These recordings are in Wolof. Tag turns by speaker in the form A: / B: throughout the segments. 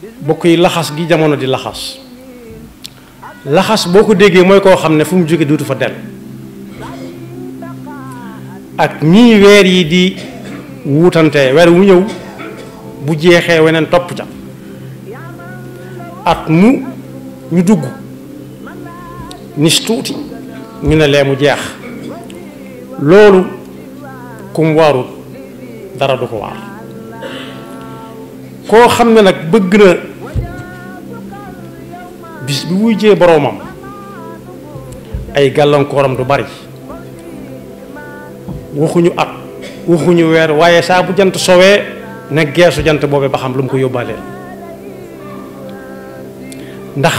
A: bokk yi laxas gi jamono di laxas laxas boo ko déggee mooy koo xam ne fu mu jóge duutu fa del ak ñii weer yi di wuutante weer wu ñëw bu jeexee weneen topp ca at mu ñu dugg nis tuuti ñu ne lee mu jeex loolu kum waarut dara du ko waar koo xam ne nag bëgg na bis bi wuy jee boroomam ay gàllankooram du bari waxuñu at waxuñu weer waaye saa bu jant sowee ne geesu jant boobee ba xam lu mu ko yóbbaaleel ndax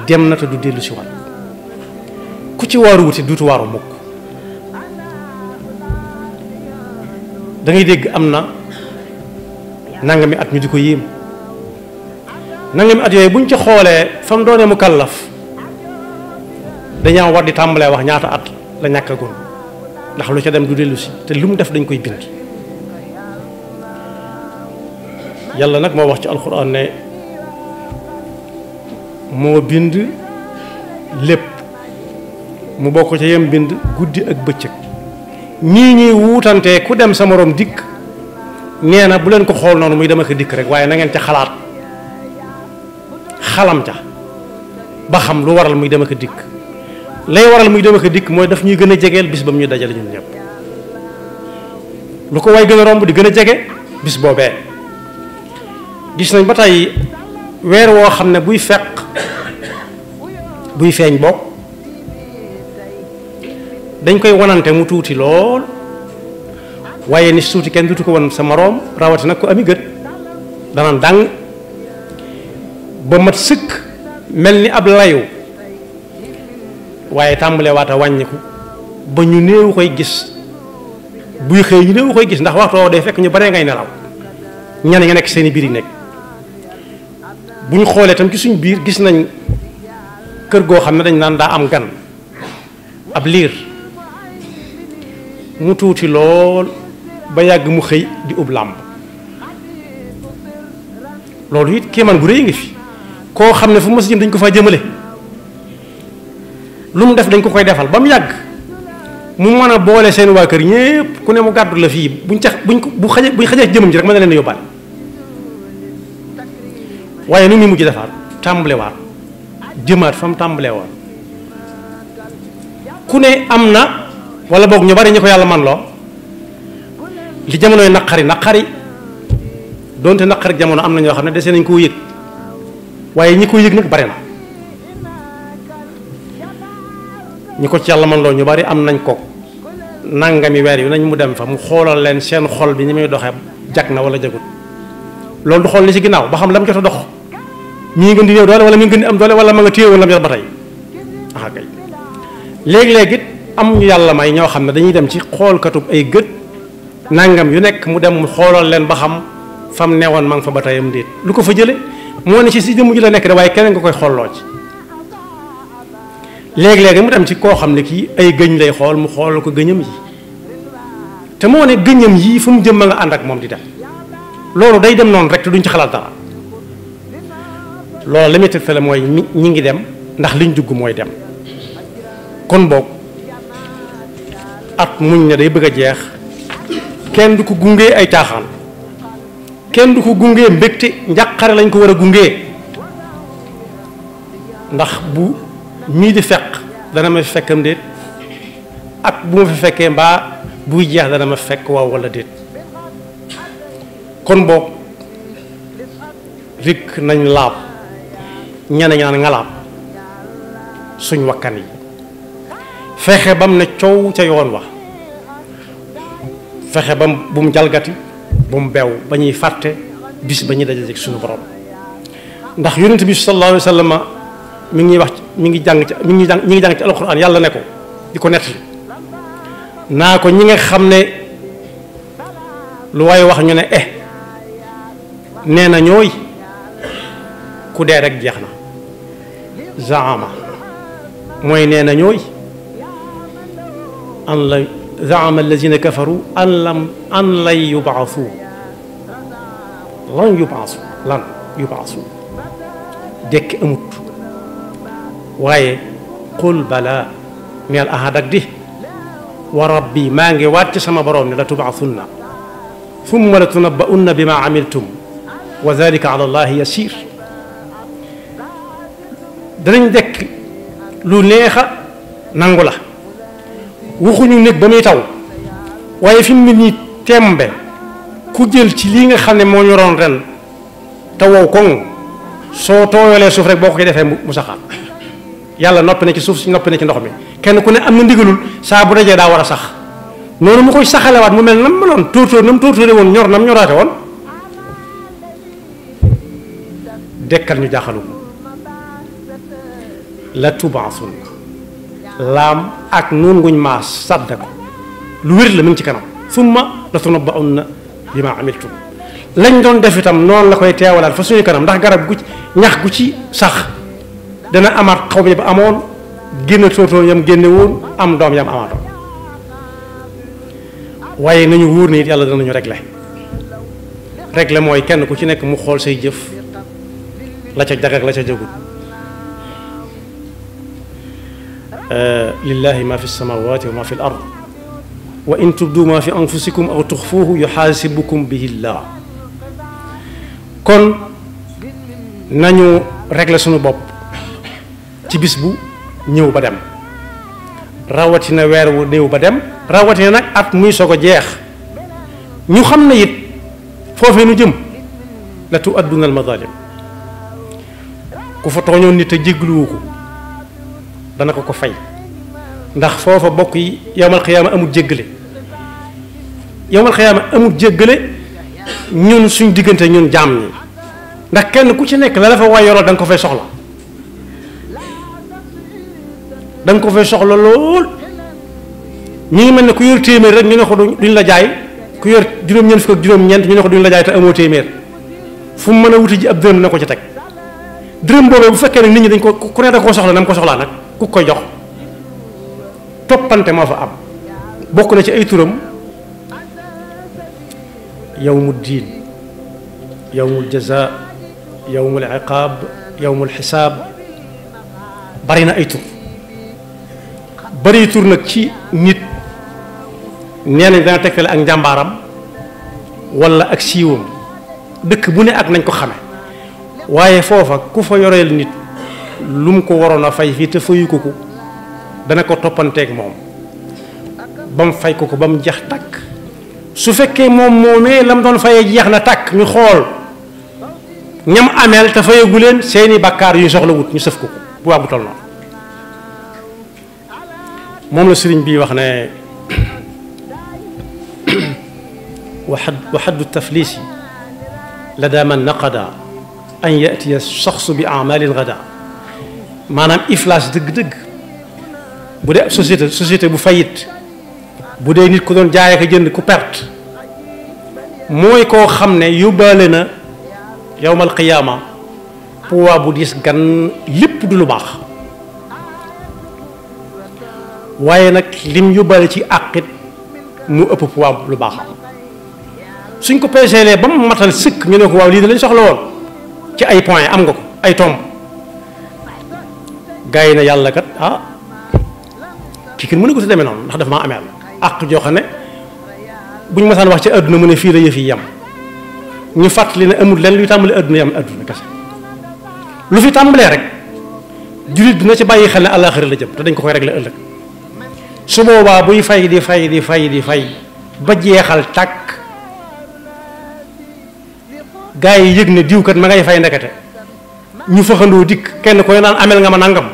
A: dem na te du dellu si waat ku ci waaru wuti duutu waaru mukk da ngay dégg am na nangami at ñu di ko yéem nangami at yooyu buñ ci xoolee fa mu doonee mu kàllaf dañaa war di tàmbalee wax ñaata at la ñàkkagoon ndax lu ca dem du dellu si te lu mu def dañ koy bind yàlla nag moo wax ci alxuraan ne moo bind lépp mu bokk ca yem bind guddi ak bëccëg ñii ñuy wuutante ku dem sa morom dikk nee na bu leen ko xool noonu muy dama ko dikk rek waaye na ngeen ca xalaat xalam ca ba xam lu waral muy dama ko dikk lay waral muy dama ko dikk mooy daf ñuy gën a jegeel bis ba mu ñu dajale ñun ñëpp lu ko way gën a romb di gën a jege bis boobee gis nañ ba tey weer woo xam ne buy feq buy feeñ bokk dañ koy wanante mu tuuti lool waaye ni tuuti kenn dutu ko wan sa moroom rawatina ko ami gët danaan dàng ba mat sëkk mel ni ab layu waaye tàmbalee waata wàññiku ba ñu néew koy gis buy xëy ñu néew koy gis ndax waxtu woo day fekk ñu baree ngay nelaw ñan nga nekk seeni biir yi nekk bu ñu xoolee tam ci suñ biir gis nañ kër goo xam ne dañ naan daa am gan ab liir mu tuuti lool ba yàgg mu xëy di ub làmb loolu it kéemaan gu rëy ngi fi koo xam ne fu mas jëm dañ ko faa jëmale lu mu def dañ ko koy defal ba mu yàgg mu mën a boole seen waa kër ñépp ku ne mu gàddu la fii buñ ko bu xajee ci jëmam ji rek mën na leen yóbbaale waaye nu muy mujj defaat tàmbalewaat jëmaat fa mu tàmbalee woon ku ne am na wala boog ñu bari ñu ko yàlla man loo li jamonoy naqari doonte naqari jamono am na ñoo xam ne dese nañ koo yëg waaye ñi ko yëg nag bare na ñi ko ci yàlla man loo ñu bari am nañ ko nangami weer yu nañ mu dem fa mu xoolal leen seen xol bi ni muy doxee jag na wala jagut loolu du xool li ci ginnaaw ba xam lam jot a dox ñii ngeen di néew doole wala mi ngi gën di am doole wala ma nga téye wala yor ba tey ah kay léegi-léegi it am ñu yàlla may ñoo xam ne dañuy dem ci xoolkatub ay gët nangam yu nekk mu dem mu xoolal leen ba xam fam newoon ma nga fa ba teyam déet lu ko fa jële moo ne ci si jëmm ji la nekk de waaye keneen nga koy xooloo ci léegi-léegi mu dem ci koo xam ne kii ay gëñ lay xool mu xoolal ko gëñam yi te moo ne gëñam yii fu mu jëm ma nga ànd ak moom di dem loolu day dem noonu rek te duñ ci xalaat dara loolu la muy tegtale mooy ñi ngi dem ndax liñ dugg mooy dem kon boog at muñ ne day bëgg a jeex kenn du ko gungee ay caaxaan kenn du ko gungee mbégte njàqare lañ ko war a gungee ndax bu mii di fekk dana ma fekkam déet ak bu ma fi fekkee mbaa buy jeex dana ma fekk waaw wala déet kon boog rikk nañ laab ñeneen ñaan nga laab suñ wakkan yi fexe bam ne coow ca yoon wa fexe bam bu mu jalgati bu mu beew ba ñuy fàtte bis ba ñuy dajale suñu borom ndax yonent bi sallallahu alayhi wa sallam mi ngi wax mi ngi jàng ci alxuraan yàlla ne ko di ko nettali naa ko ñi nga xam ne lu waaye wax ñu ne nee na ñooy ku dee rek jeex na zaama mooy nee na ñooy an la zaama allazina kafaru an lan yubaasu lan yub'asun dekki amut waaye qul bala neel ahad ak di wa rabbi maa ngi waat ci sama borom ne la tub'asunna thumma la tunabba'unna bima amiltum wa dhalika ala allahi yasir danañ dekk lu neexa nangu la waxuñu nekk ba muy taw waaye fi mu nii tembe ku jël ci lii nga xam ne moo ñoroon ren te wow koŋ soo tooyalee suuf rek boo ko defee mu saxaat yàlla noppi na ci suuf si noppi na ci ndox mi kenn ku ne am na ndigalul saa bu dajee daa war a sax noonu mu koy saxalewaat mu mel nam meloon tóortóor nam tóortóore woon ñor nam ñoraate woon dekkal ñu jaaxalu la tubaasun laam ak noon nguñ maas sàdda ko lu wér la mu ngi ci kanam summa la tunabba'unna bima amiltum lañ doon def itam noonu la koy teewalaat fa suñu kanam ndax garab gu ci ñax gu ci sax dana amaat xaw bi ba amoon génn tóortóor yam génne woon am doom yam amaatoon waaye nañu wóor ni it yàlla danañu régler mooy kenn ku ci nekk mu xool say jëf la ca jag ak la ca jagut lillahi ma fi samawati wa ma fi l ard wa in tubdu ma fi anfusikum aw tuxfuuhu yuxaasibukum bihi llah kon nañu régler suñu bopp ci bis bu ñëw ba dem rawatina weer wu néew ba dem rawatina nag at muy soog a jeex ñu xam ne it foofee nu jëm la tu adduna al mazalim ku fa tooñoon nit a jégluwu ko dana ko fay ndax foofa bokk yi yowmal xiyaama amul jéggale yowmal xiyaama amul jéggale ñun suñ diggante ñun jaam ñi ndax kenn ku ci nekk la dafa waay yorool da nga ko fay soxla da nga ko fay soxla lool ñu ngi mel ne ku yor téeméer rek ñu ne ko duñ la jaay ku yor juróom-ñeent fukk ak juróom-ñeent ñu ne ko duñ la jaay te amoo téeméer fu mu mën a wuti ji ab dërëm na ko ci teg dërëm boobee bu fekkee nag nit ñi dañ ko ku ne da koo soxla na mu ko soxlaa nag ku koy jox toppante moo fa am bokk na ci ay turam yawmu diin yawmul jazaa yawmul iqaab yawmul xisaab bari na ay tur bari tur nag ci nit nee nañ dana tegtale ak njàmbaaram wala ak siiwam dëkk bu ne ak nañ ko xame waaye foofa ku fa yoreel nit lu mu ko waroon a fay fii te fayu ko dana ko toppanteeg moom ba mu fay ko ba mu jeex tàkk su fekkee moom moomee la mu doon fayee jeex na tàkk ñu xool ñam ameel te fayagu leen seeni bakkaar yu ñu soxla wut ñu sëf ko bu waa bu tol noonu moom la sëriñ bi wax ne wa xaddu tafliisi lada man naqada an yatiya shaxsu bi amalin gada maanaam iflaas dëgg-dëgg bu dee société bu fayit bu dee nit ku doon jaay ak jënd ku perte mooy koo xam ne yóbbaale na yowmal qiyaama poids bu diis gan lépp du lu baax waaye nag lim yóbbaale ci àqit mu ëpp poids lu baax suñ ko peeseelee ba mu matal sëkk ñu ne ko waaw lii da lañ soxla woon ci ay point am nga ko ay tomb gars yi na yàlla kat kii kenn mënu ko si demee noonu ndax dafa maa ameel àq joo xam ne bu ñu masaan wax ci àdduna mu ne fii la yëf yi yem ñu fàttali ne amul lenn luy tàmbali àdduna yem àdduna kese lu fi tàmbalee rek jullit dina ci bàyyi xel ne àllaaxira la jëm te dañ ko koy régler ëllëg su boobaa buy fay di fay ba jeexal tàkk gaa yi yëg ne diw kat ma ngay fay ndekete ñu faxandoo dikk kenn koy naan amel nga ma nangam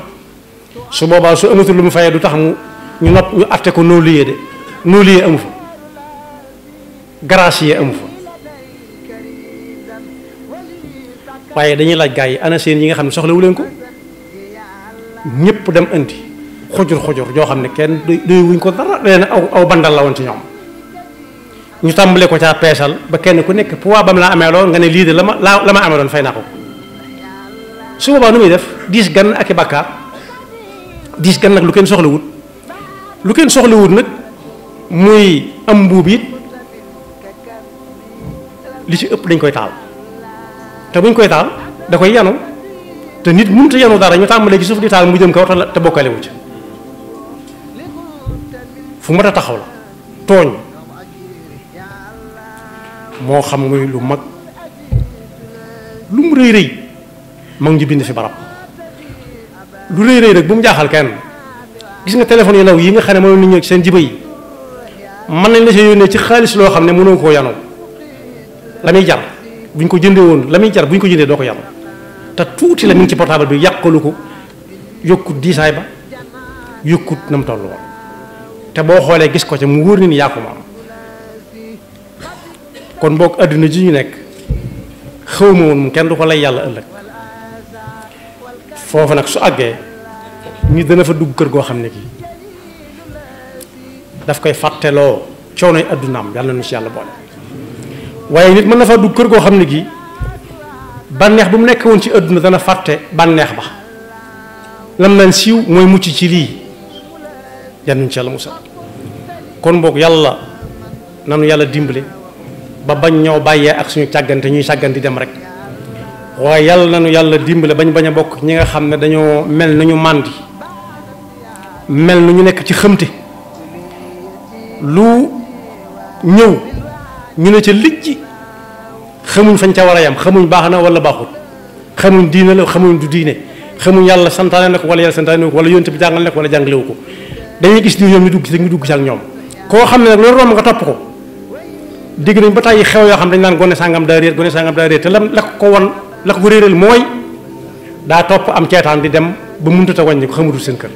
A: su boobaa su amatul lu mu fayee du tax ñu atte ko noo liyee de noo liyee amu fa gracier amu fa waaye dañuy laaj gaa yi ana seen yi nga xam ne soxlawu leen ko ñëpp dem indi xujur joo xam ne kenn doy wuñ ko dara leen aw bandal la woon ci ñoom ñu tàmbale ko caa peesal ba kenn ku nekk poids ba mu la amee lool nga ne lii de la ma amee loon fay naa ko su boobaa nu muy def diis gan ak i bàkkaar diis gan nag lu kenn soxlawut nag muy am mbuub it li ci ëpp dañ koy taal te buñ koy taal da koy yanu te nit mënut a yanu dara ñu tàmbalee ci suuf di taal mu jëm kaw te bokkale wu ci fu mat a taxaw la tooñ moo xam muy lu mag lu mu rëy rëy mag ñu bind fi barab lu rëy rëy rek bu mu jaaxal kenn gis nga téléphone yu ndaw yi nga xam ne mënoon nit ñi seen jiba yi mën nañ la see yónnee ci xaalis loo xam ne mënoo koo yanoo la muy jar buñ ko jëndee woon la muy jar buñ ko jëndee doo ko yanoo te tuuti la mi ngi ci portable bi yàqalu ko yokkut diisaay ba yokkut na mu toll woon te boo xoolee gis ko ca mu wóor ni yaa ko moom kon boog àdduna ji ñu nekk xaw ma woon kenn du ko lay yàlla ëllëg foofu nag su àggee nit dana fa dugg kër goo xam ne kii daf koy fàtteloo coonoy addunaam yàlla na nu ci yàlla boole waaye nit mën na fa dugg kër goo xam ne kii bànneex bu mu nekk woon ci adduna dana fàtte bànneex ba lam naan siiw mooy mucc ci lii yàlla na nu ci yàlla musal kon boog yàlla nanu yàlla dimbale ba bañ ñoo bàyyee ak suñu càggante ñuy sàgganti dem rek waaye yàlla nanu yàlla dimbale bañ bañ a bokk ñi nga xam ne dañoo mel nañu màndi mel na ñu nekk ci xëmte lu ñëw ñu ne ca lijji xamuñ fañ ca war a yam xamuñ baax na wala baaxut xamuñ diine la xamuñ du diine xamuñ yàlla santaane na ko wala yàlla santaane ko wala yonte bi jàngal na ko wala jàngalewu ko dañuy gis ni ñoom ñu dugg ci ak ñoom koo xam ne nag loolu romb nga topp ko dégg nañ ba tàyyi xew yoo xam dañ naan gone sàngam daa réer gone sàngam daa réer te la ko wan la ko réeral mooy daa topp am ceetaan di dem ba mënut a wàññi ko xamutul seen kër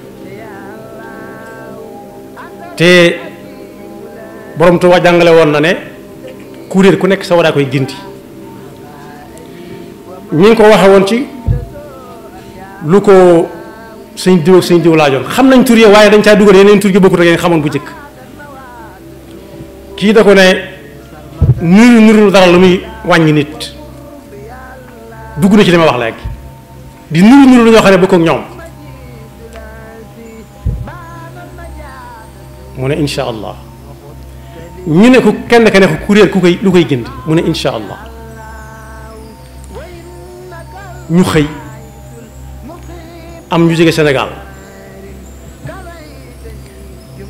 A: te borom Tuubaa jàngale woon na ne ku réer ku nekk sa waraa koy ginti ñi ngi ko waxe woon ci lu ko sëñ diw ak sëñ diw laajoon xam nañ tur yi waaye dañ caa dugal yeneen tur yi bokkut ak yéen xamoon bu jëkk kii da ko ne nuru dara lu muy wàññi nit dugg na ci li ma wax léegi di nuru lu ñoo xam ne bokk ak ñoom mu ne insha allah ñu ne ko kenn ka ne ko kuréel lu koy gindi mu ne insha allah ñu xëy am ñu jóge Sénégal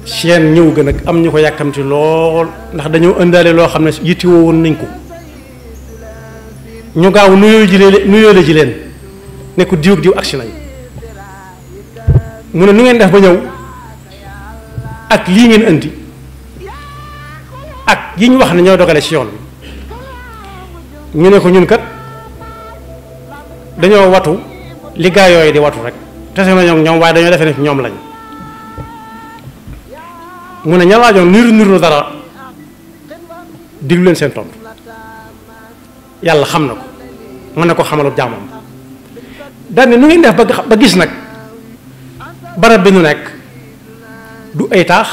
A: seen ñëw gën ak am ñu ko yàkkamti lool ndax dañoo ëndaale loo xam ne yittewoo woon nañ ko ñu gaaw nuyoo la ji leen ne ko diw ak diw agsi nañ mu ne nu ngeen def ba ñëw ak lii ngeen indi ak yi ñu wax ne ñoo dogale ci yoon bi ñu ne ko ñun kat dañoo watu li gaa yooyu di watu rek tese nañoo ñoom waaye dañoo defee ne ñoom lañ mu ne ña laajoon niru dara diglu leen seen tontu yàlla xam na ko mën na ko xamalub jaamam daal ne nu ngeen def ba gis nag barab bi nu nekk du ay taax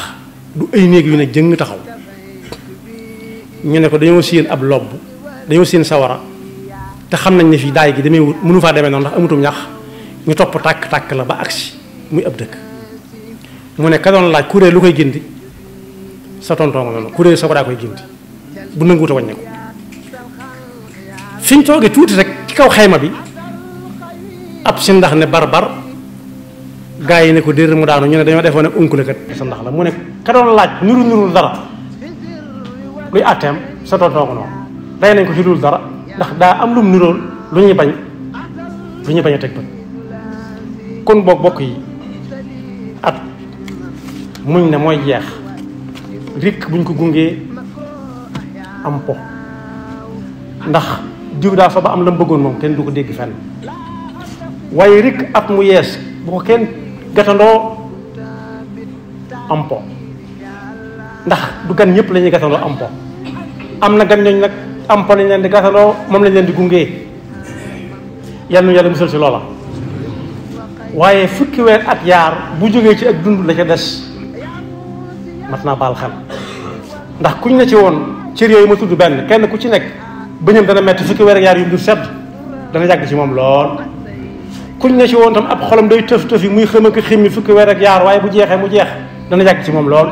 A: du ay néeg yu ne jëng taxaw ñu ne ko dañoo séen ab lobb dañoo séen sawara te xam nañ ne fii daay gi demee wut mënu faa demee noonu ndax amutum ñax ñu topp tàkk-tàkk la ba agsi muy ab dëkk mu ne ka doon laaj kuréel lu koy gindi sa tontoo nga noonu kuréel sa ko daa koy gindi bu nanguwut a wàññeeku fi ñu toogee tuuti rek ci kaw xayma bi ab si ndax ne barbar gaa yi ne ko dér mu daanu ñu ne dañoo defoon ne unkulakat sa ndax la mu ne ka doon laaj nuru dara luy àtteem sa tontoo nga noonu day nañ ko ci dul dara ndax daa am lum nirool lu ñuy bañ a teg bët kon boog bokk yi at muñ ne mooy jeex rikk buñ ko gungee am po ndax diw daa fa ba am la mu bëggoon moom kenn du ko dégg fenn waaye rikk at mu yees bu ko kenn gatandoo am po ndax du gan ñëpp la ñuy gatandoo am po am na gan ñooñ nag am po lañ leen di gatandoo moom lañ leen di gungee yal na yàlla musal si loola waaye fukki weer at yaar bu jógee ci ak dund la ca des mat naa baal xel ndax kuñ ne ci woon cër yooyu ma tudd benn kenn ku ci nekk bëñam dana metti fukki weer ak yaar yu dul sedd dana yàgg ci moom lool kuñ ne ci woon tam ab xolam day tëf yi muy xëm ak ximmi fukki weer ak yaar waaye bu jeexee mu jeex dana yàgg ci moom lool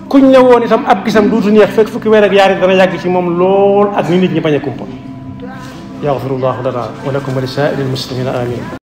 A: kuñ ne woon itam ab gisam duutu neex fekk fukki weer ak yaar yi dana yàgg ci moom lool ak ni nit ñi bañ a kumpa yaxfirullahu lana wa lakum wa li saa'iril muslimina amin